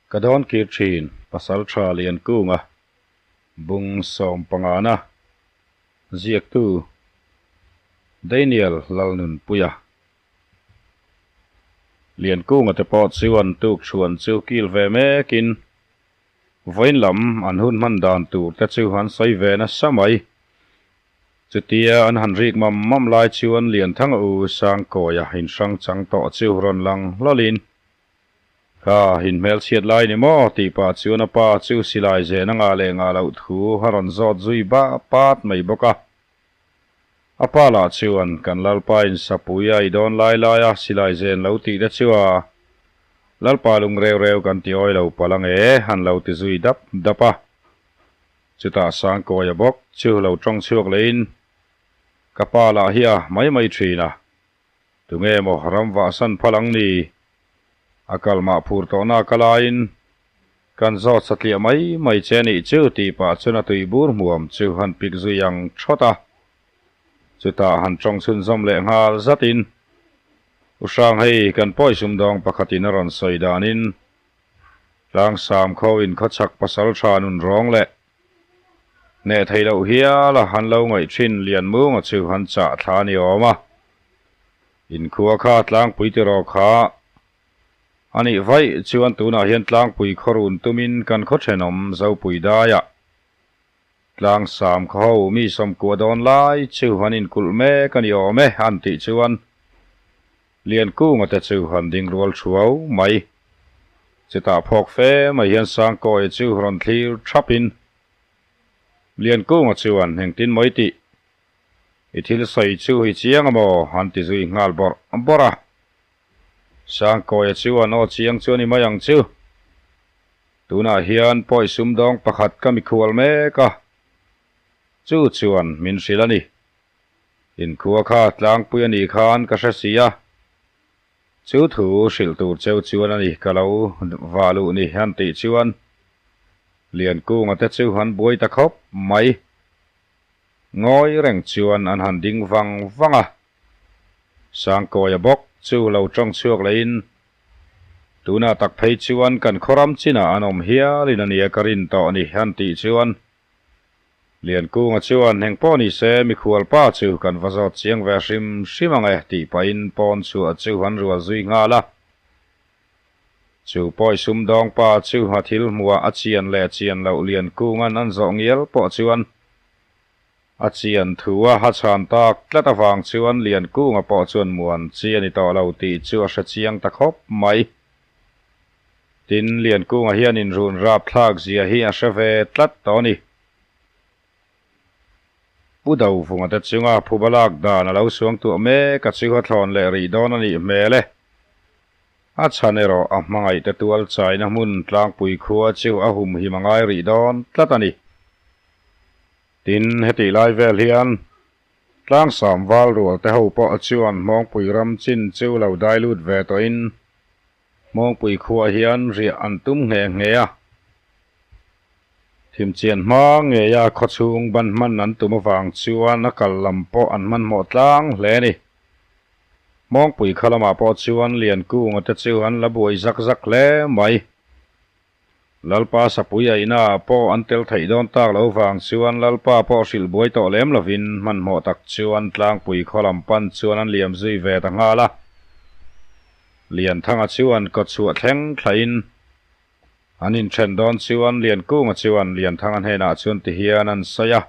Ka dawn kir thin Pasaltha Liankunga bung sawmpangana ziaktu Daniel Lalnunpuia. Liankunga te pawh chuan tukchhuan chu kil ve mekin Vawiin lam an hun hman dan tur te chu an sawi ve nasa mai. Chutia an han rik mam mam lai chuan Lianthanga u Sangkawia inhrang chang tawh chu rawn lang hlawlin, Kha, inhmelchhiat lai ni maw? tih pah chuan a pa chu silai zen a ngah leh ngah loh thu a rawn zawt zui bah pat mai bawk a. A pa lah chuan, Kan Lalpa in sapui a i dawn lai lai a silai zen lo tih te chu a Lalpa lung reu reu kan ti awi lo palh ang e, han lo ti zui dap dap a. Chutah Sangkawia bawk chu lo tawng chhuak lehin, Ka pa lah hi a mai mai thin a, tunge maw ram vahsan phal ang ni? A kal mah phur tawhna ka laiin kan zawt satliah mai mai che nih chu tih pah chuan a tui bur hmuam chu han pik zui ang thawt a. Chutah han tawng chhunzawm leh nghal zatin, U Hrang hei kan pawi sumdawng pakhatin a rawn sawi danin Tlangsam kho in khawchhak pasal tha nun rawng leh hneh theih loh hial a han lo ngaih thin Lianmunga chu han chah thla a ni awm a. Inkhua kha tlangpui tiraw kha a nih vaih chuan tunah hian tlangpui khawrun tumin kan khaw thenawm Zopui daiah Tlangsam khaw ho mi sawmkua dawn lai chu an inkulh mek a ni awm e an tih chuan Liankunga te chu an ding rual thuau mai. Chutah phawk fe mai hian Sangkawia chu rawn thlir thapin Liankunga chuan engtin mawi tih I thil sawi chu i chiang a maw? an ti zui nghal bawrh bawrh a. Sangkawia chuan aw chiang chu a ni mai ang chu. Tunah hian pawi sumdawng pakhat ka mikhual mek a, chu chuan min hrilh a ni. Inkhua kha tlangpui a nih khan ka hre si a, chu thu hrilh tur cheu chuan a ni ka lo vah luh ni an tih chuan Liankunga te chu an buai ta khawp mai. Ngawi reng chuan an han ding vang vang a, Sangkawia bawk chu lo tawng chhuak lehin Tunah tak phei chuan kan khawram chinah an awm hialin a nia ka rin tawh ni an tih chuan Liankunga chuan heng pawh ni se mikhual pa chu kan va zawt chiang ve hrim hrim ang e tih pahin pawn chhuah chu an rual zui nghal a. Chu pawi sumdawng pa chu a thil hmuah a chian leh chian loh Liankunga'n an zawh ngial pawh chuan A chian thu a ha chhan tak tlat avang chuan Liankunga pawh chuan muan chi a ni tawh lo tih chu a hre chiang ta khawp mai. Tin, Liankunga hian inrun rapthlak zia hi a hre ve tlat tawh a ni. Pu Dovunga te chunga phuba lak dan a lo suang tuah mek a chu a thlawn leh rih dawn a nih hmel e. A chhan erawh a hmangaih te tual chaina hmun tlangpui khua chu a humhim a ngai rih dawn tlat a ni. Tin, hetih lai vel hian Tlangsam val rual te ho pawh chuan Hmawngpui ram chin chu lo dai lut ve tawhin Hmawngpui khuah hian riah an tum nghe nghe a. Thimchian hma ngeia khawchhung ban hman an tum avang chuan a kal lam pawh an hmanhmawh tlang hle a ni. Hmawngpui kha lamah pawh chuan Liankunga te chu an la buai zak zak hle mai. Lalpa Sapui aihnaah pawh an tel theih dawn tak lo vang chuan Lalpa pawh hrilh buai tawh lem lovin hmanhmawh tak chuan tlangpui khaw lam pan chuan an liam zui ve ta nghal a. Lianthanga chuan kawtchhuah thleng thlahin an inthen dawn chuan Liankunga chuan Lianthanga hnenah chuan tihian an sawi a,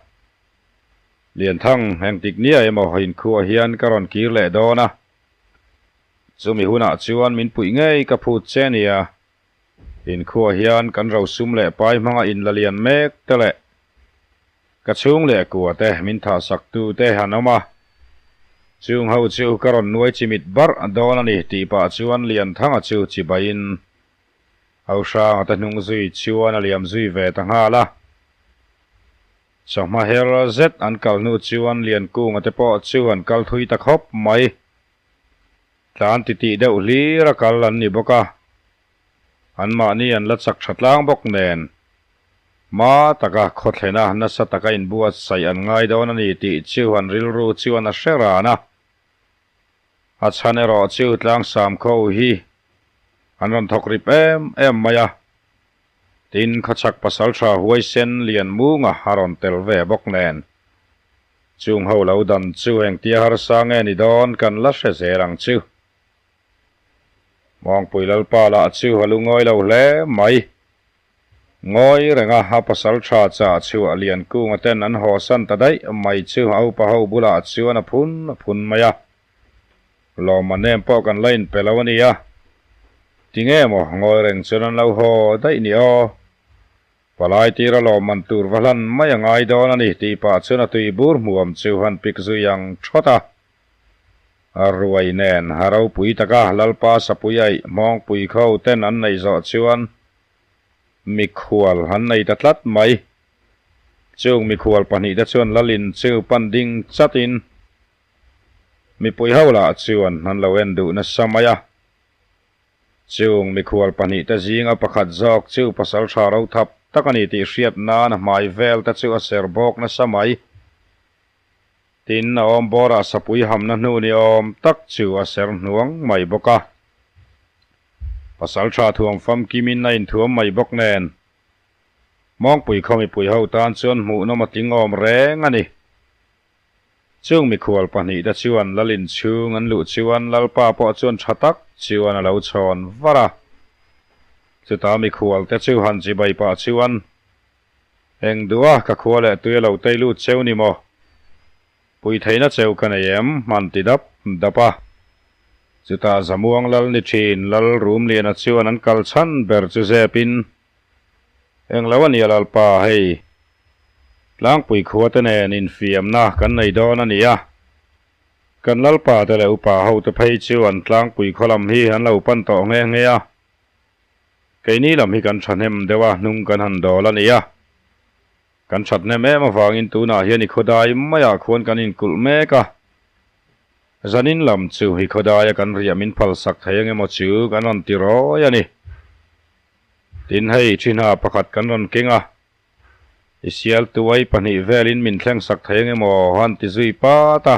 Lianthang, engtik nia emaw inkhuah hian ka rawn kir leh dawn a, chumi hunah chuan min puih ngei ka phut che nia. Inkhua hian kan rosum leh pai hmanga inla lian mek te leh ka chhung leh kua te min thahsak tu te an awm a, chung ho chu ka rawn nuai chimit barh dawn a ni tih pah chuan Lianthanga chu chibaiin Hauhranga te hnung zui chuan a liam zui ve ta nghal a. Chawhma her zet an kal hnu chuan Liankunga te pawh chu an kal thui ta khawp mai. Tlan titih deuh hlir a kal an ni bawk a, anmahni an la chak tha tlang bawk nen hma taka khawthlena nasa taka inbuatsaih an ngai dawn a ni tih chu an rilru chuan a hre ran a. A chhan erawh chu tlangsam kho hi an rawn thawk rip em em mai a. Tin, khawchhak pasalṭha huaisen Lianmunga a rawn tel ve bawk nen. Chung ho lo dan chu engtia harsa nge ni dawn kan la hre zel ang chu. Mawngpui Lalpa lah chu a lu ngawi lo hle mai. Ngawi renga a pasalṭha chah chhuah Liankunga ten an hawsan ta daih mai chu a upa ho bulah chuan a phun a phun mai a. Lawmman em pawh kan la inpe lo a nia. Tinge maw ngawi reng chuan an lo haw daih ni aw. Palai tira lawmman tur va hlan mai a ngai dawn a ni tih pah chuan a tui bur hmuam chu han pik zui ang thawt a. A ruai nen a ropui taka Lalpa Sapui aih Hmawngpui kho ten an neih zawh chuan mikhual an nei ta tlat mai. Chung mikhual pahnihte chuan Lalin chu pan ding chatin Mipui ho lah chuan an lo en duh nasa mai a. Chung mikhual pahnihte zinga pakhat zawk chu pasal tha ro thap tak a ni tih hriat nan a hmai vel te chu a ser bawk nasa mai. Tin, a awm bawrah sapui hamna hnu ni awm tak chu a ser hnuang mai bawk a. Pasal tha thuam famkimin a inthuam mai bawk nen. Mawngpui khaw mipui ho tan chuan hmuhnawm a tling awm reng a ni. Chung mikhual pahnihte chuan Lal inchhung an luh chuan Lalpa pawh chuan tha tak chuan a lo chhawn var a. Chutah mikhualte chu han chibai pah chuan, Eng duh a, ka khua leh tui a lo tei lut cheu ni maw? Pui theihna cheu ka nei em? Han ti dap dap a. Chutah Zamuang Lal ni thin Lal Rumliana chuan an kal chhan ber chu zepin, Englo a nia Lalpa, hei tlangpui khua te nen infiamna kan nei dawn a nia. Kan Lalpa te leh upa ho te phei chu an tlangpui khaw lam hi an lo pan tawh nghe nghe a. Keini lam hi kan thahnem deuh a, hnung kan han dawl a nia. Kan thathnem em avangin tunah hian i khawdai maiah khuan kan inkulh mek a. Zanin lam chu i khawdaia kan riah min phalsak thei engemaw chu kan rawn ti rawi a ni. Tin hei thinha pakhat kan rawn keng a, i sial tuai pahnih velin min thleng sak thei engemaw han ti zui pat a.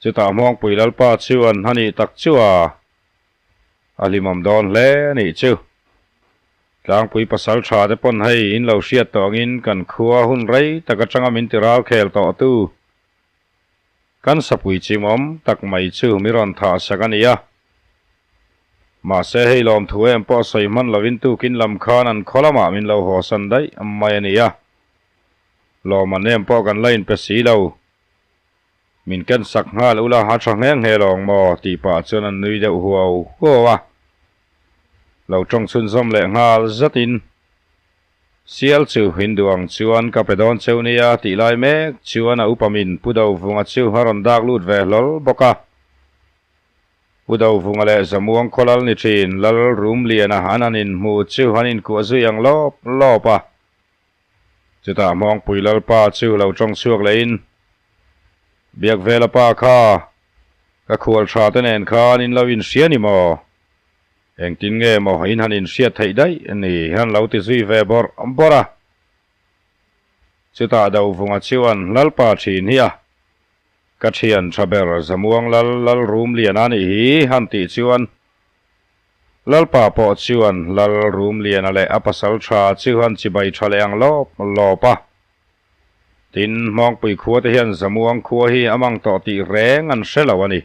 Chutah Hmawngpui Lalpa chuan a nih tak chu a, a hlimawm dawn hle a nih chu. Tlangpui pasal tha te pawn hei in lo hriat tawh angin kan khua hun rei tak atanga min ti ral khel tawh tu. Kan sapui chimawm tak mai chu mi rawn thah sak a ni a. Mahse hei lawmthu em pawh sawi hman lovin tukin lam khan an khaw lamah min lo hawsan daih mai a ni a. Lawm an em pawh kan la inpe si lo. Min ken sak nghal ula a tha nghe nghe lawng maw tih pah chuan an nui deuh huau huau a. Lo tawng chhunzawm leh nghal zatin. Sial chu Hindu ang chuan ka pe dawn cheu nia tih lai mek chuan a upa min Pu Dovunga chu a rawn dak lut ve hlawl bawk a. Pu Dovunga leh Zamuang khaw lal ni thin Lal Rumliana an han inhmu chu an inkuah zui ang lawp lawp a. Chutah Hmawngpui Lalpa chu lo tawng chhuak lehin, Biakvela pa kha, ka khual tha te nen khan in lo inhria ni maw? Engtin nge maw in han inhriat theih daih ni han lo ti zui ve bawrh bawrh a. Chutah Dovunga chuan Lalpa thin hi a, ka thian tha ber Zamuang Lal Lal Rumlian a nih hi han tih chuan Lalpa pawh chuan Lal Rumliana leh a pasal tha chu han chibai tha leh ang lawp lawp a. Tin, Hmawngpui khua te hian Zamuang khua hi a mang tawh tih reng an hre lo a ni.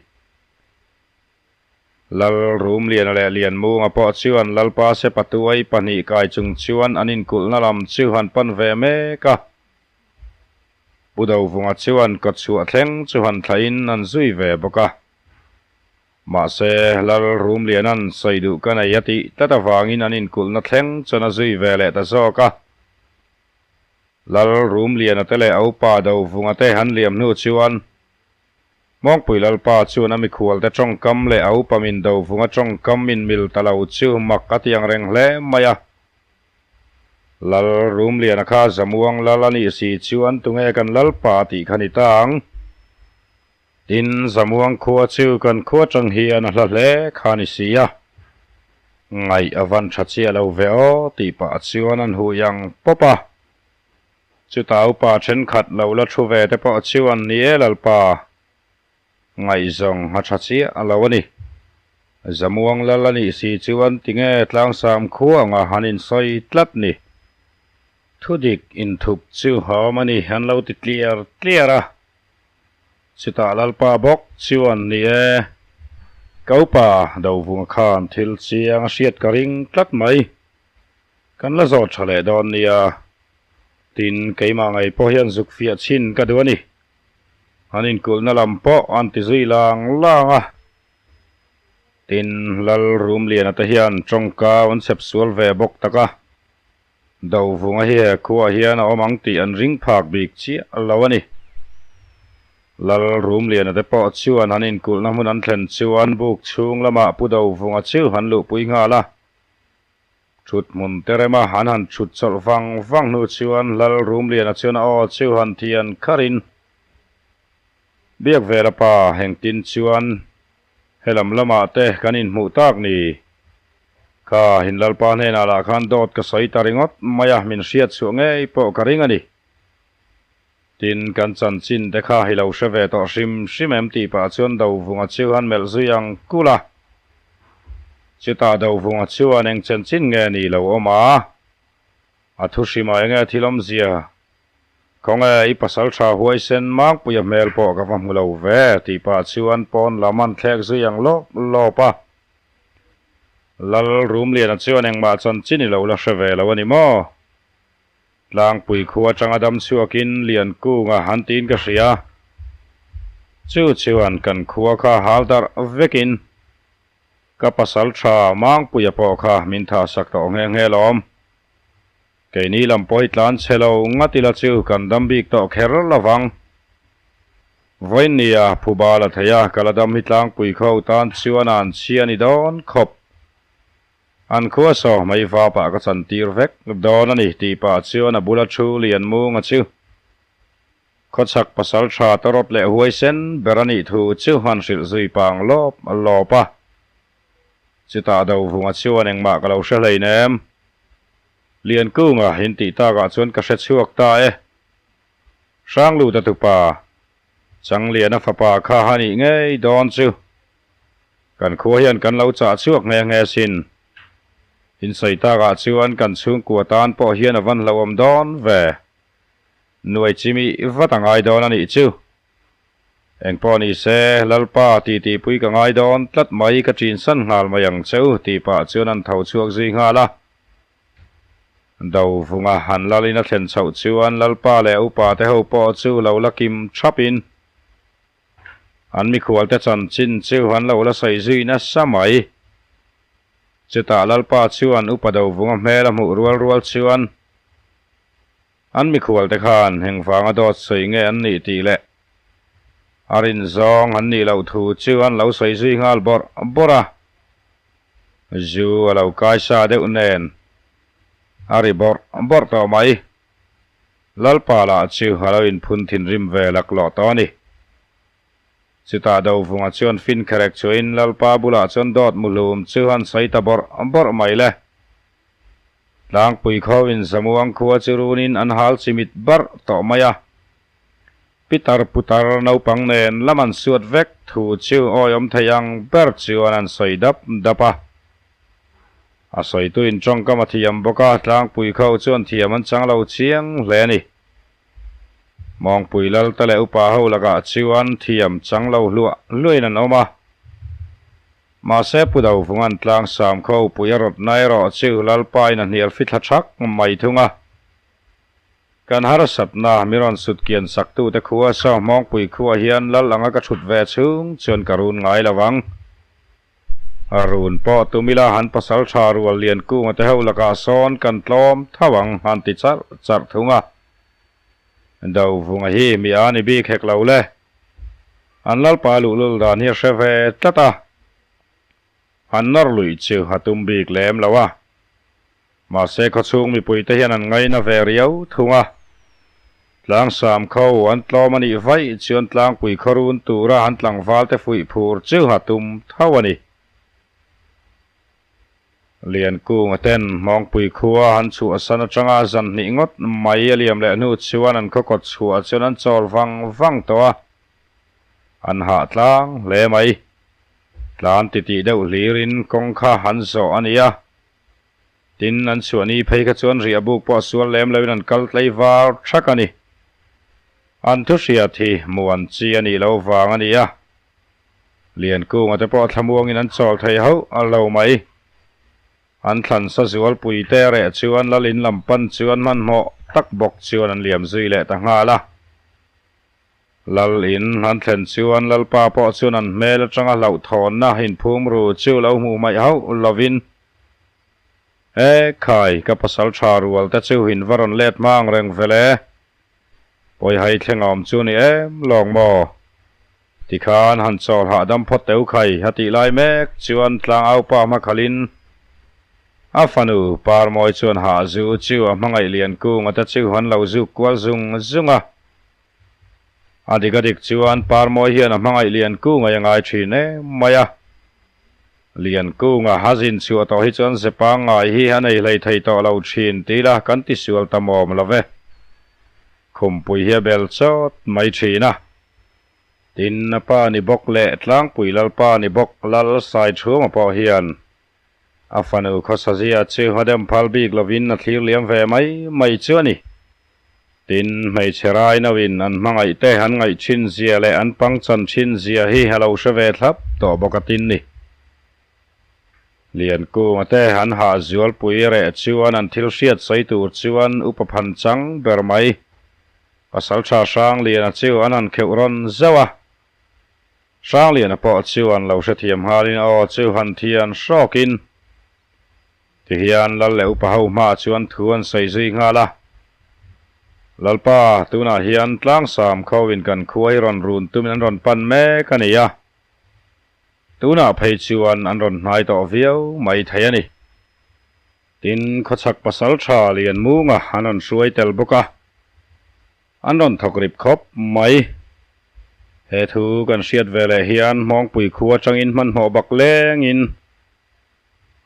Lal Rumliana leh Lianmunga pawh chuan Lalpa Sepatuai pahnih kai chung chuan an inkulhna lam chu han pan ve mek a. Pu Dovunga chuan kawtchhuah thleng chu han thlahin an zui ve bawk a. Mahse, Lal Rumliana'n sawi duh ka nei a tih tlat avangin an inkulhna thleng chuan a zui ve leh ta zawk a. Lal Rumliana te leh a upa Dovunga te an liam hnu chuan Mawngpui Lalpa chuan a mikhualte tawngkam leh a upa min dovunga tawngkam in mil ta lo chu mak a ti ang reng hle mai a. Lal Rumliana kha Zamuang Lal a nih si chuan tunge kan Lalpa tih kha ni ta ang. Tin, Zamuang khua chu kan khua tang hian a hla hle kha ni si a. Ngaih a van tha chiah lo ve aw tih pah chuan an huh iang pawp a. Chutah upa thenkhat lo la thu ve te pawh chuan ni e Lalpa, ngaihzawng a tha chiah a lo a ni. Zamuang lal a nih si chuan tinge tlangsam khua anga han insawi tlat ni? Thudik inthup chu a awm a ni an lo ti tliar tliar a. Chutah Lalpa bawk chuan ni e, ka upa Dovunga khan thil chiang a hriat ka ring tlat mai. Kan la zawt tha leh dawn nia. Tin, keimah ngei pawh hian zuk fiah chhin ka duh a ni. An inkulhna lam pawh an ti zui lang lang a. Tin, Lal Rumliana te hian tawngka an chhep sual ve bawk tak a. Dovunga hi he khuaah hian a awm ang tih an ring phak bik chiah lo a ni. Lal Rumliana te pawh chuan an inkulhna hmun an thlen chuan buk chhung lamah Pu Dovunga chu an luhpui nghal a. Thut hmun te rema an han thut chawlh vang vang hnu chuan Lal Rumliana chuan a aw chu han thian kharin, Biak vel a pa, engtin chuan Helam lamah te kan inhmuh tak ni. Kha in Lalpa hnenah lah khan dawt ka sawi ta ringawt mai a, min hriat chhuah ngei pawh ka ring a ni. Tin, kan chanchin te kha i lo hre ve tawh hrim hrim em tih pah chuan Dovunga chu han melh zui ang kulh a. Chutah Dovunga chuan eng chanchin nge ni lo awm a? A thu hrimah enge thil awmzia? Khawnge i pasal tha huaisen Mangpuia hmel pawh ka va hmu lo ve tih pah chuan pawn lam an thlek zui ang lawp lawp a. Lal Rumliana chuan engmah chanchin i lo la hre ve lo a ni maw? Tlangpui khua atanga dam chhuakin Liankunga an tiin ka hria. Chu chuan kan khua kha hal darh vekin Ka pasal tha Mangpuia pawh kha min tha sak tawh nghe nghe lawm. Keini lam pawh hi tlan chhe lo ngat ila chu kan dam bik tawh kher lovang. Vawiin nia phuba la thei a, ka la dam hi tlangpui kho tan chuan a an chhia ni dawn khawp. An khua saw mai vapah ka chantir vek dawn a ni tih pah chuan a bula thu lian munga chu Khawchhak pasal tha tawrawt leh huaisen ber a nih thu chu han hrilh zui pang lawp lawp a. Chutah Dovunga chuan engmah ka lo hre hleinem. Liankunga in tih takah chuan ka hre chhuak ta e. Hrangluta tupa, Changliana fapa kha a nih ngei dawn chu. Kan khua hian kan lo chah chhuak nghe nghe sin. Insawi takah chuan kan chhungkua tan pawh hian a van hlauhawm dawn ve. Nuai chimi vat a ngai dawn a nih chu. Engpawh ni se, Lalpa titipui ka ngai dawn tlat mai ka ṭinsan nghal mai ang che u tih pah chuan an tho chhuak zui nghal a. Dovunga han lalin a thlen chhoh chuan Lalpa leh upa te ho pawh chu lo la kim ṭhapin an mikhualte chanchin chu an lo la sawi zui nasa mai. Chutah Lalpa chuan upa Dovunga hmel a hmuh rual rual chuan An mikhual te khan heng vanga dawt sawi nge an nih tih leh a rin zawng an nih loh thu chu an lo sawi zui nghal bawrh bawrh a. Zu a lo kai sa deuh nen a ri bawrh bawrh tawh mai. Lalpa lah chu a lo inphun thinrim ve laklawh tawh a ni. Chutah Dovunga chuan fin kherek chuahin Lalpa bulah chuan dawt muhlum chu an sawi ta bawrh bawrh mai le. Tlangpui khawin Zamuang khua chu runin an hal chimit barh tawh mai a. Pitar putar naupang nen lam an suat vek thu chu awiawm thei ang ber chuan an sawi dap dap a. A sawituin tawngkam a thiam bawk a, tlangpui kho chuan thiam an chang lo chiang hle a ni. Mawngpui Lalte leh upa ho lakah chuan thiam chang lo hluah hluahin an awm a. Mahse Pu Dovunga'n tlangsam kho pui a rawtna erawh chu Lalpain a hnial fithla thak mai thung a. Kan harsatna mi rawn sut kian saktute khua saw Hmawngpui khuah hian Lal anga ka thut ve chhung chuan ka run ngai lo ang. A run pawh tum ila han pasal tha rual lian kunga te ho lakah sawn kan tlawm tho ang han ti charh charh thung a. Dovunga hi mi a ni bik hek lo le. An Lalpa luhlul dan hi a hre ve tlat a, an nawr luih chu a tum bik lem lo a. Mahse khawchhung mipuite hian an ngaina ve riau thung a. Tlangsam kho an tlawm a nih vaih chuan tlangpui khawrun tura an tlangvalte fuih phur chu a tum tho a ni. Liankunga ten Hmawngpui khua an chhuahsan atanga zan hnih ngawt mai a liam leh hnu chuan an khaw kawt chhuah chuan an chawl vang vang tawh a, an hah tlang hle mai. Tlan titih deuh hlirin kawng kha an zawh a ni a. Tin, an chhuah ni phei kha chuan riah buk pawh sual lem loin an kal tlei var thak a ni. An thu hriat hi muan chi a nih loh vang a ni a. Liankunga te pawh thlamuangin an chawl thei hauh a lo mai. An thlan sa zualpui te reh chuan lal in lam pan chuan hmanhmawh tak bawk chuan an liam zui leh ta nghal a. Lal in an thlen chuan Lalpa pawh chuan an hmel atanga hlauhthawnna inphum ru chu lo hmuh hmaih hauh lovin, E khai, ka pasal tha rual te chu in va rawn let hma ang reng vel e. Pawihai thleng a awm chu ni em lawng maw? Tikhan han chawl hahdam phawt teu khai a tih lai mek chuan tlangaupa hmakhalin a fanu Parmawi chuan hahzu chu a hmangaih Liankunga te chu an lo zuk kual zung zung a. A dik a dik chuan Parmawi hian a hmangaih Liankunga a ngai thin em mai a. Liankunga a zin chhuah tawh hi chuan ze pangngai hi a nei hlei thei tawh lo thin ti ila kan ti sual ta mawm lo ve. Khumpui hi a bel chawt mai thin a. Tin, a pa ni bawk leh Tlangpui Lalpa ni bawk Lal Saichhuma pawh hian a fanu khawsazia chu a dem phal bik lovin a thlir liam ve mai mai chu a ni. Tin, hmeichhe rai nauin an hmangaih te an ngaih thin zia leh an pangchan thin zia hi a lo hre ve thlap tawh bawk a tin ni. Liankunga te an hah zualpui reh chuan an thil hriat sawi tur chuan upa phan chang ber mai. Pasaltha Hrangliana chu an han kheuh rawn zauh a. Hrangliana pawh chuan lo hrethiam nghalin aw chu han thian hrawkin Tihian Lal leh upa ho hmaah chuan thu an sawi zui nghal a. Lalpa, tunah hian tlangsam khawin kan khua hi rawn run tumin an rawn pan mek a ni a. Tunah phei chuan an rawn hnai tawh viau mai thei a ni. Tin, khawchhak pasal tha Lianmunga an rawn hruai tel bawk a. An rawn thawk rip khawp mai. He thu kan hriat veleh hian Hmawngpui khua atangin hmanhmawh bak lengin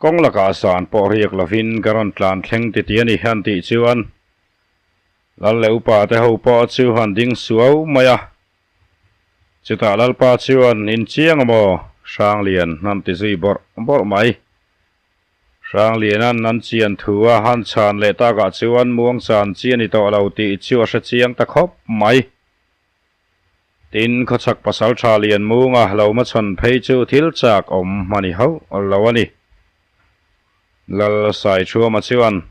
Kawng lakah san pawh riak lovin ka rawn tlan thleng ti ti a ni han tih chuan Lal leh upa te ho pawh chu han ding suau mai a. Chutah Lalpa chuan inchiang a maw? Hranglian han ti zui bawrh bawrh mai. Hranglianan an chian thu a han chhan leh takah chuan muangchan chi a ni tawh lo tih chu a hre chiang ta khawp mai. Tin, khawchhak pasaltha Lianmunga lo hmachhawn phei chu thil chak awm a ni hauh lo a ni. Lal Saithuama chuan,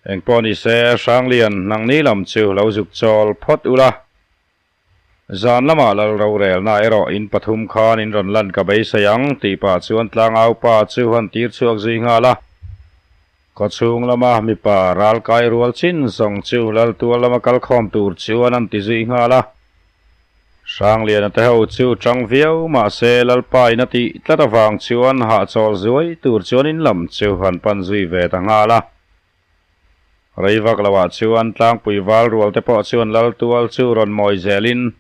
Engpawh ni se, Hranglian, nangni lam chu lo zuk chawl phawt ula. Zan lamah Lal rorelna erawh in pathum khan in rawn lan ka beisei ang, tih pah chuan tlangaupa chu han tir chhuak zui nghal a. Khawchhung lama mipa ral kai rual chin zawng chu Laltual lama kal khawm tur chuan an ti zui nghal a. Hrangliana te ho chu tang viau mahse Lalpa in a tih tlat avang chuan hahchawl zuai tur chuan in lam chu han pan zui ve ta nghal a. Rei vak loah chuan tlangpui val rual te pawh chuan Laltual chu rawn mawi zelin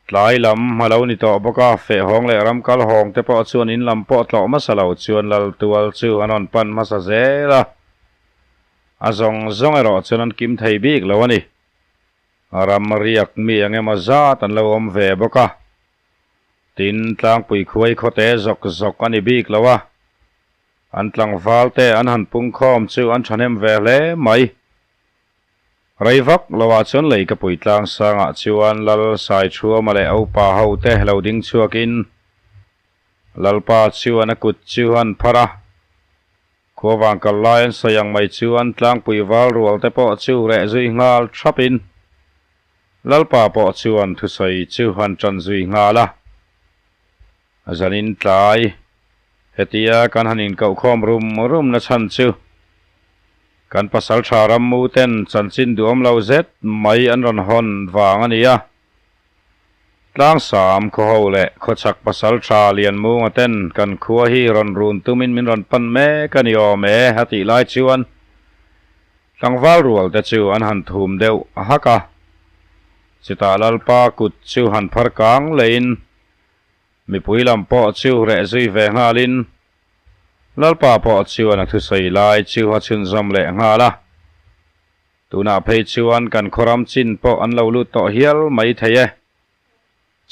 Tlai lam a lo ni tawh bawk a, fehhawng leh ram kal hawng te pawh chuan in lam pawh tlawh hmasa lo chuan Laltual chu an rawn pan hmasa zel a. A zawng zawng erawh chuan an kim thei bik lo a ni. Ram riak mi eng emaw zat an lo awm ve bawk a. Tin, tlangpui khuai khawte zawk zawk a ni bik lo a. An tlangval te an han pungkhawm chu an thahnem ve hle mai. Rei vak loah chuan Leikapui tlang sangah chuan Lal Saithuama leh a upa ho te lo ding chhuakin Lalpa chuan a kut chu an phar a. Khuavang kal lai an sawi ang mai chuan tlangpui val rual te pawh chu reh zui nghal thapin Lalpa pawh chuan thusawi chu an tan zui nghal a. Zanin tlai, hetia kan han inkohkhawm rum rum na chhan chu kan pasaltha rammu ten chanchin duhawm lo zet mai an rawn hawn vang a ni a. Tlangsam khawho leh khawchhak pasaltha Lianmunga ten kan khua hi rawn run tumin min rawn pan mek a ni awm e a tih lai chuan tlangval rual te chu an han thum deuh hak a. Chutah Lalpa kut chu han phar kang leiin Mipui lam pawh chu reh zui ve nghalin Lalpa pawh chuan a thusawi lai chu a chhunzawm leh nghal a. Tunah phei chuan kan khawram chin pawh an lo lut tawh hial mai thei e.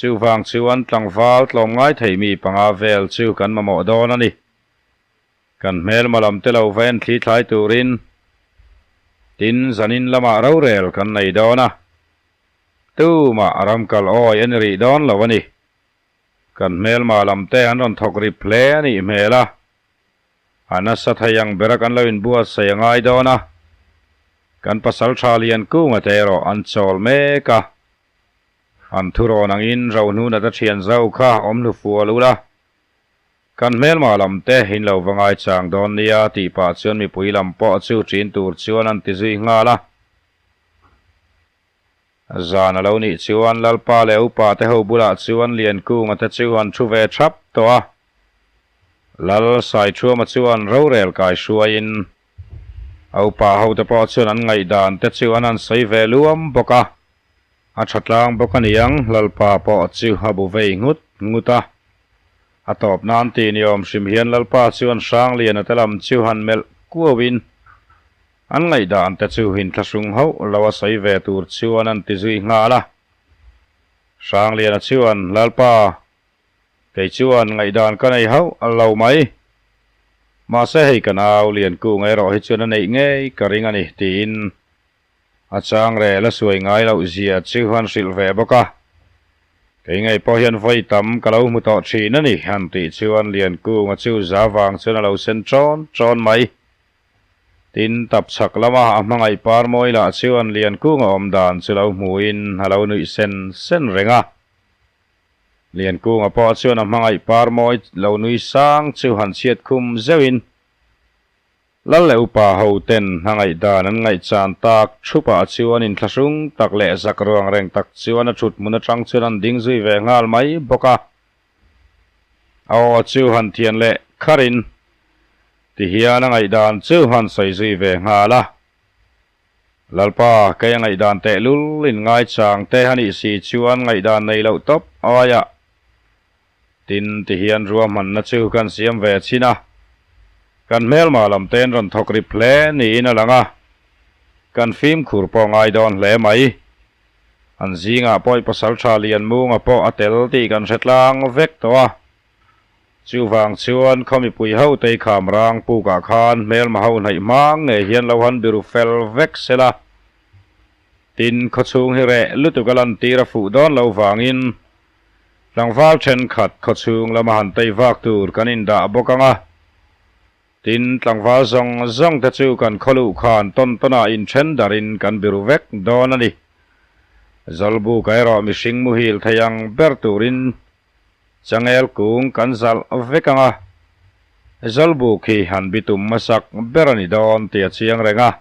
Chuvang chuan tlangval tlawmngai thei mi panga vel chu kan mamawh dawn a ni. Kan hmelma lam te lo va en thli thlai turin tin zanin lamah rorel kan nei dawn a, tumah ram kal awi a ni rih dawn lo a ni. Kan hmelma lam te an rawn thawk rip hle a nih hmel a, a nasa thei ang bera kan lo inbuatsaih a ngai dawn a, kan pasaltha lian kunga te erawh an chawl mek a. An thurawn angin Rohnuna te thian zo kha awm hnu fual ula, kan hmelma lam te in lo va ngaichang dawn nia tih pah chuan mipui lam pawh chu ṭin tur chuan an ti zui nghal a. Zan a lo nih chuan Lalpa leh upa te ho bulah chuan Liankunga te chu an thu ve thap tawh a. Lal Saithuama chuan rorel kai hruaiin a upa ho te pawh chuan an ngaihdan te chu an han sawi ve luam bawk a. A tha tlang bawk a niang, Lalpa pawh chu a bu vei nghut nghut a. A tawp nan tih ni awm hrim hian Lalpa chuan Hrangliana te lam chu han melh kuauin an ngaihdan te chu inthlahrung hauh lo a sawi ve tur chuan an ti zui nghal a. Hrangliana chuan, Lalpa, kei chuan ngaihdan ka nei hauh lo mai. Mahse hei ka nau Liankung erawh hi chuan a neih ngei ka ring a ni, tiin A chang rel a suai ngai loh zia chu an hrilh ve bawk a, kei ngei pawh hian vawi tam ka lo hmu tawh thin a ni, han tih chuan Liankunga chu za vang chuan a lo sen ṭawn ṭawn mai. Tin, tap chhak lama a hmangaih par mawi lah chuan Liankunga awm dan chu lo hmuin a lo nuih sen sen reng a. Liankunga pawh chuan a hmangaih par mawi lo nui sang chu han chhiat khum zeuhin, Lal leh upa ho ten a ngaihdan an ngaihchan tak thupah chuan inthlahrung tak leh zak ruang reng tak chuan a thut hmun atang chuan an ding zui ve nghal mai bawk a. A aw chu han thian leh kharin ti hian a ngaihdan chu han sawi zui ve nghal a. Lalpa, kei a ngaihdan tehlul in ngaichang te a nih si chuan ngaihdan nei loh tawp aiah Tin, tihian ruahmanna chu kan siam ve chin a, kan hmelma lam te'n rawn thawk rip hle niin a lang a, kan fimkhur pawh ngai dawn hle mai. An zingah pawh i pasaltha Lianmunga pawh a tel tih kan hre tlang vek tawh a, chuvang chuan khaw mipui ho tei kham rang pukah khan hmelma ho hnaih hmang ngei hian lo han biru fel vek sela. Tin, khawchhung hi reh lutuk a lantir a fuh dawn lo vangin Tlangval thenkhat khawchhung lama han tei vak tur kan indah bawk ang a, tin, tlangval zawng zawng te chu kan khawluh khan tawn tawnah inthen darin kan biru vek dawn a ni. Zawlbuka erawh mihring muhil thei ang ber turin changel kung kan zalh vek ang a, Zawlbuk hi han bitum hmasak ber a ni dawn tih a chiang reng a.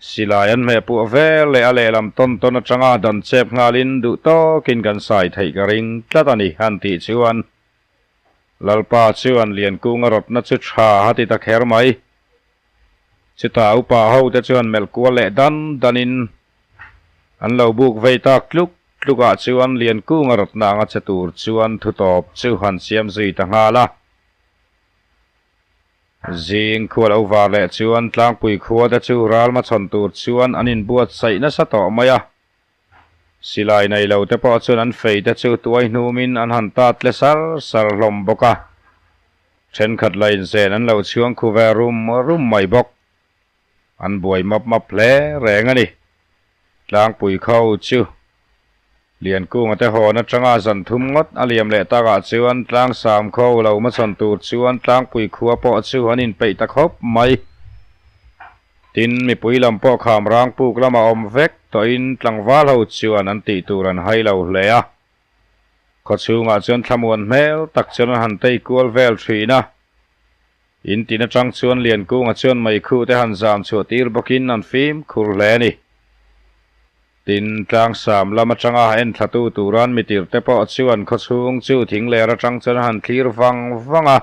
Silai an hmeh puah vel leh a lehlam tawn tawn atanga dan chep nghalin duh tawkin kan sai theih ka ring tlat a ni han tih chuan Lalpa chuan Liankunga rawtna chu tha a ti ta kher mai. Chutah upa ho te chuan melh kual leh dan danin an lo buk vei tak tluk tlukah chuan Liankunga rawtna anga che tur chuan thutawp chu han siam zui ta nghal a. Zing khua lo var leh chuan tlangpui khua te chu ral hmachhawn tur chuan an inbuatsaih nasa tawh mai a. Silai nei lo te pawh chuan an fei te chu tuai hnumin an han tat tle sar sar hlawm bawk a. Thenkhat la inzen an lo chhuang khu ve rum rum mai bawk. An buai map map hle reng a ni. Tlangpui kho chu Liankunga te hawn atanga zan thum ngawt a liam leh takah chuan Tlangsam kho lo hmachhawn tur chuan Tlangpui khua pawh chu an inpeih ta khawp mai. Tin, mipui lam pawh kham rang puk lamah awm vek tawhin tlangval ho chuan an tih tur an hai lo hle a. Khawchhungah chuan thlamuan hmel tak chuan an han tei kual vel thin a. In tin atang chuan Liankunga chuan meikhu te han zam chhuah tir bawkin an fimkhur hle a ni. Tin, tlangsam lam atanga en thlatu turan mitir te pawh chuan khawchhung chu thing ler atang chuan a han thlir vang vang a.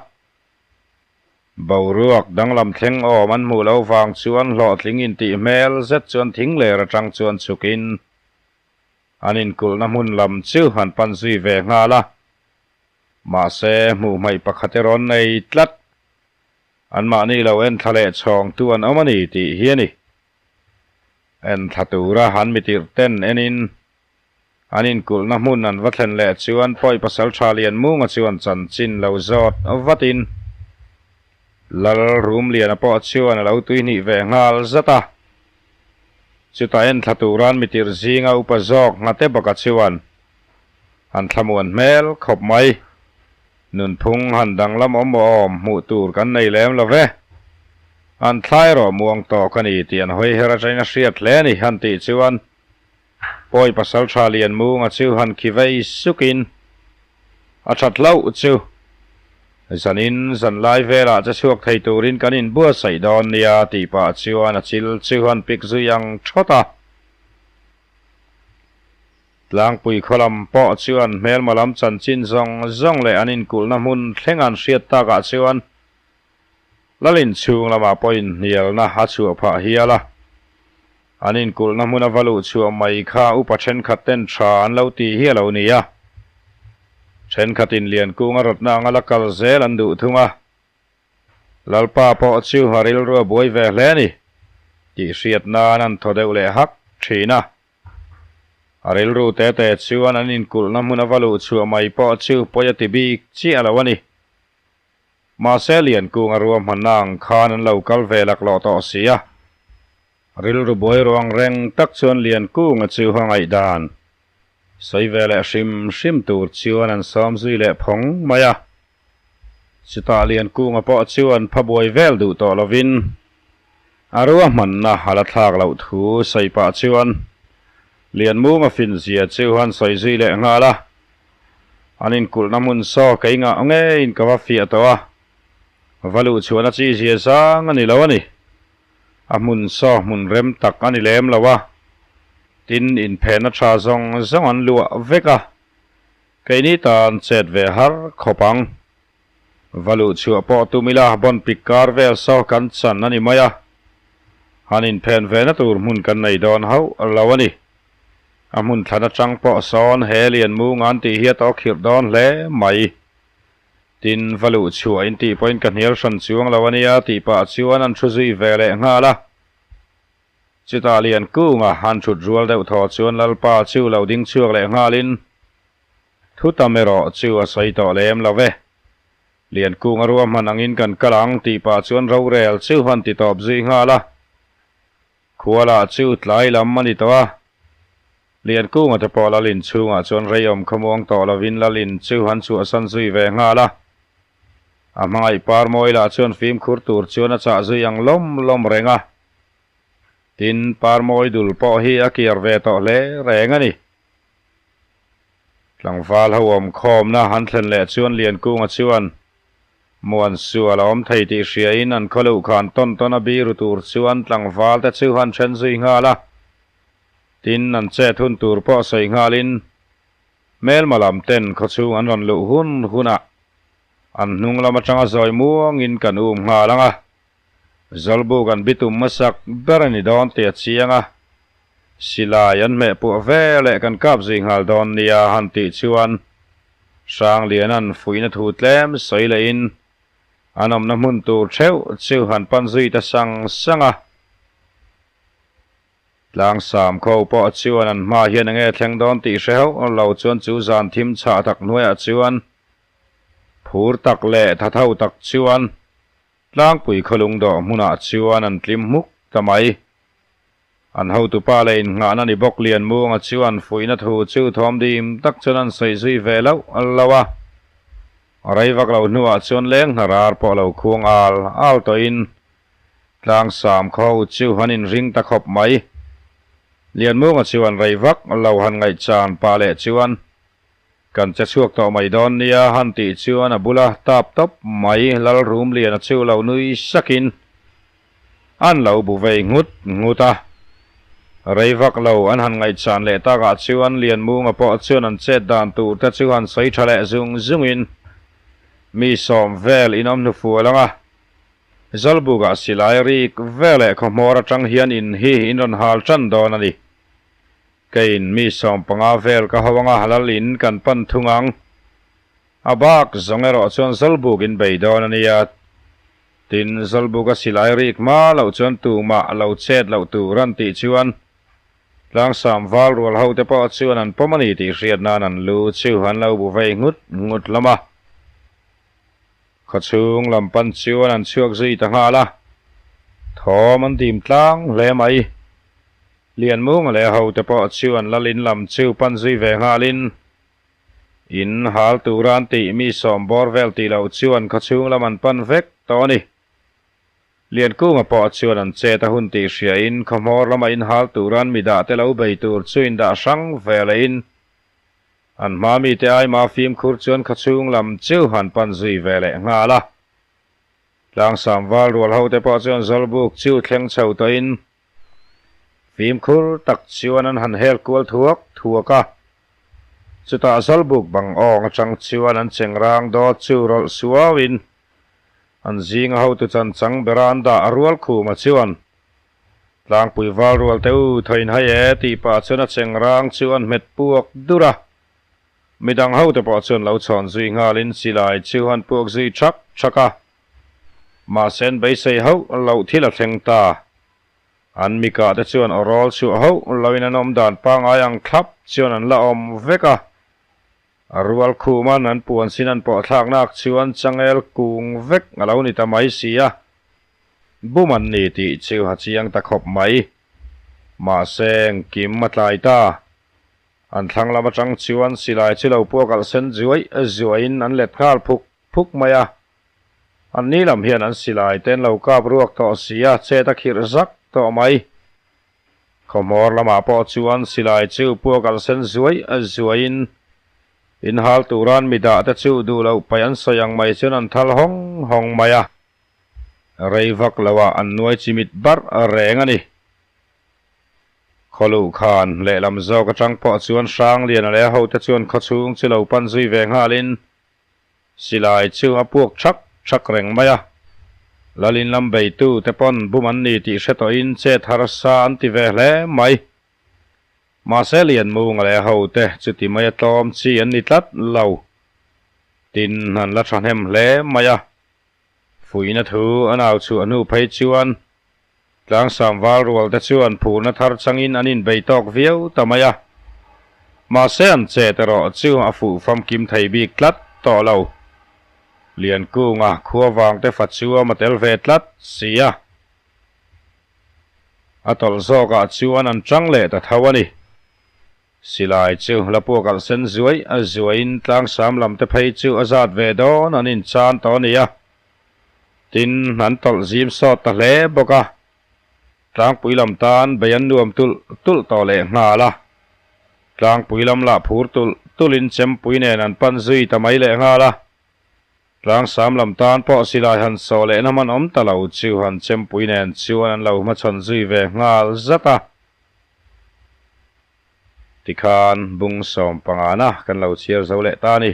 Boruak danglam thleng awm an hmuh loh vang chuan hlawhtling intih hmel zet chuan thing ler atang chuan chhukin an inkulhna hmun lam chu an pan zui ve nghal a. Mahse, hmuh hmaih pakhat erawh an nei tlat. Anmahni lo en thla leh chhawng tu an awm a ni tih hi a ni. En thla tura han mitirh ten enin An inkulhna hmun an va thlen leh chuan Pawi Pasalṭha Lianmunga chuan chanchin lo zawt vatin Lal Rumliana pawh chuan a lo tuihnih ve nghal zat a. Chutah enthla turan mitirh zinga upa zawk nghate baka chuan an thlamuan hmel khawp mai. Nunphung han danglam awm awm hmuh tur kan nei lem lo ve. An thla erawh muang tawk a ni tih an hawi her atangin a hriat hle a ni han tih chuan Pawi Pasaltha Lianmunga chu han khi vei sukin a that hlauh chu zanin zanlai velah che chhuak thei turin kan inbuatsaih dawn nia tih pah chuan a chil chu han pik zui ang thawt a. Tlangpui khaw lam pawh chuan hmelma lam chanchin zawng zawng leh an inkulhna hmun thleng an hriat takah chuan Lalin chhung lamah pawh inhnialna a chhuah phah hial a. An inkulhna hmuna va luh chhuah mai kha upa thenkhat ten tha an lo ti hi a lo ni a. Thenkhatin Liankunga rawtna anga la kal zel an duh thung a. Lalpa pawh chu a rilru a buai ve hle a ni tih hriat nan an thaw deuh leh hak thin a. A rilru te te chuan an inkulhna hmuna va luh chhuah mai pawh chu pawi a ti bik chiah lo a ni. Mahse Liankunga ruahmanna ang khan an lo kal ve laklawh tawh si a. Rilru buai ruang reng tak chuan Liankunga chu a ngaihdan sawi ve leh hrim hrim tur chuan an sawm zui leh phawng mai a. Chutah Liankunga pawh chuan pha buai vel duh tawh lovin a ruahmanna a la thlak loh thu sawi pah chuan Lianmunga finzia chu an sawi zui leh nghal a. An inkulhna hmun saw kei ngah ngeiin ka va fiah tawh a, va luh chhuahna chi zia zang a ni lo a ni. A hmun saw hmun rem tak a ni lem lo a, tin inphenna tha zawng zawng an luah vek a, keini tan chet ve har khawp ang. Va luh chhuah pawh tum ila bon pik kar vel saw kan chan a ni mai a, han inphen ve na tur hmun kan nei dawn hauh lo a ni. A hmun thlan atang pawh sawn he Lianmunga an tih hi a tawk khirh dawn hle mai. Tin, va luh chhuah in tih pawhin ka hnial hran chuang lo a nia tih pah chuan an thu zui ve leh nghal a. Chutah Liankunga han thut rual deuh thaw chuan Lalpa chu lo ding chhuak leh nghalin thu tam erawh chu a sawi tawh lem lo ve. Liankunga ruahman angin kan kal ang tih pah chuan rorel chu han ti tawp zui nghal a. Khualah chu tlai lam a ni tawh a, Liankunga te pawh Lalin chhungah chuan reiawm khawmuang tawh lovin Lalin chu an chhuahsan zui ve nghal a. A hmangaih Parmawi lah chuan fimkhur tur chuan a chah zui ang lawm lawm reng a. Tin, Parmawi dul pawh hi a kiar ve tawh hle reng a ni. Tlangval ho awmkhawmna an thlen leh chuan Liankunga chuan Muan sual a awm thei tih hriain an khaw luh khan tawn tawn a biru tur chuan tlangval te chu han then zui nghal a. Tin, an chet hun tur pawh sawi nghalin hmelma lam ten khawchhung an rawn luh hun hunah an hnung lam atanga zawi muangin kan um nghal ang a. Zawlbuk an bitum hmasak ber a ni dawn tih a chiang a. Silai an hmeh puah ve leh kan kap zui nghal dawn nia han tih chuan Hrangliana'n fuihna thu tlem sawi lehin an awmna hmun tur theuh chu han pan zui ta sang sang a. Tlangsam kho pawh chuan an hma hian enge thleng dawn tih hre hauh lo chuan chu zan thim chhah tak hnuaiah chuan phur tak leh thatho tak chuan Tlangpui khawlung dawh hmunah chuan an tlim hmuk ta mai. An hotupa leh innghahna ni bawk Lianmunga chuan fuihna thu chu thawm dim tak chuan an sawi zui ve loh lo a. Rei vak lo hnuah chuan leng hna rar pawh lo khuang al al tawhin Tlangsam khaw chu an inring ta khawp mai. Lianmunga chuan rei vak lo han ngaihchan pah leh chuan Kan che chhuak tawh mai dawn nia han tih chuan a bula tap tawp mai Lalrumliana chu lo nui sakin an lo bu vei nghut nghut a. Rei vak lo an han ngaihchan leh takah chuan Lianmunga pawh chuan an chet dan tur te chu han sawi tha leh zung zungin mi sawm vel in awm hnufual ang a. Zawlbukah silai rik veleh khawhmawr atang hian in hi in rawn hal tan dawn a ni. Keiin mi 15 vel ka ho anga halal in kan pan thung ang. A bak zawng erawh chuan Zawlbuk in bei dawn a nia. Tin, Zawlbuk a silai rik hma loh chuan tumah lo chet loh tur an tih chuan. Tlangsam val rual ho te pawh chuan an pawm a ni tih hriat nan an lu chu an lo bu vei nghut nghut hlawm a. Khawchhung lam pan chuan an chhuak zui ta nghal a, thawm an dim tlang hle mai. Lianmunga leh ho te pawh chuan Lalin lam chu pan zui ve nghalin in hal tura an tih mi sawm bawr vel tih loh chuan khawchhung lam an pan vek tawh a ni. Liankunga pawh chuan an chet a hun tih hriain khawhmawr lama inhal turan mi dah te lo bei tur chu indah hrang ve lehin an hma mite aima fimkhur chuan khawchhung lam chu han pan zui ve leh nghal a. Tlangsam val rual ho te pawh chuan Zawlbuk chu thleng chho tawhin Fimkhur tak chuan an han hel kual thuak thuak a, chutah Zawlbuk bang awng atang chuan an chengrang dawt chu rawlh suauin an zinga hotu chan chang bera an dah a rual khuma chuan tlangpui val rual te u thawiin hai e tih pah chuan a chengrang chu an hmet puak dur a, midang hote pawh chuan lo chhawn zui nghalin silai chu an puak zui thak thak a. Mahse an beisei hauh loh thil a thleng ta. An mikah te chuan aw rawl chhuah hauh loin an awm dan pangngai ang thlap chuan an la awm vek a. A rual khuman an puan sin an pawh thlaknak chuan changel kung vek a lo ni ta mai si a. Bum an ni tih chu a chiang ta khawp mai. Mahse engkim a tlai ta. An thlang lam atang chuan silai chu lo puak alh sen zuai zuaiin an let nghal phuk phuk mai a. An ni lam hian an silai te an lo kap ruak tawh si a, chet a khirh zak tawh mai. Khawhmawr lamah pawh chuan silai chu puak alh sen zuai zuaiin inhal turan mi dah te chu duh loh paih an sawi ang mai chuan an thal hawng hawng mai a. Rei vak loah an nuai chimit barh reng a ni. Khawluh khan lehlam zawk atang pawh chuan Hrangliana leh a hote chuan khawchhung chu lo pan zui ve nghalin Silai chu a puak thak thak reng mai a, Lalin lam beitu te pawn bum an ni tih hre tawhin chet harsa an ti ve hle mai. Mahse Lianmunga leh ho te chuti mai a tlawm chi an ni tlat lo. Tin, an la thahnem hle mai a. Fuihna thu an au chhuah hnu phei chuan Tlangsam val rual te chuan phurna thar changin an inbei tawk viau ta mai a. Mahse an chet erawh chu a fuh famkim thei bik tlat tawh lo. Liankunga khua vang te fa chuam a tel ve tlat si a. A tawlh zawkah chuan an tang leh ta tho a ni. Silai chu la puak alh sen zuai a zuaiin tlangsam lam te phei chu a zat ve dawn an inchan tawh a ni a. Tin, an tawlh zim sawt ta hle bawk a, tlangpui lam tan bei an nuam tulh tulh tawh leh nghal a. Tlangpui lam lah phur tulh tulhin chempui nen an pan zui ta mai leh nghal a. Tlangsam lam tan pawh silai han sawh lehna hman awm ta lo chu han chempui nen chuan an lo hmachhawn zui ve nghal zat a. Tikhan bung sawm pangana kan lo chhiar zo leh ta a ni.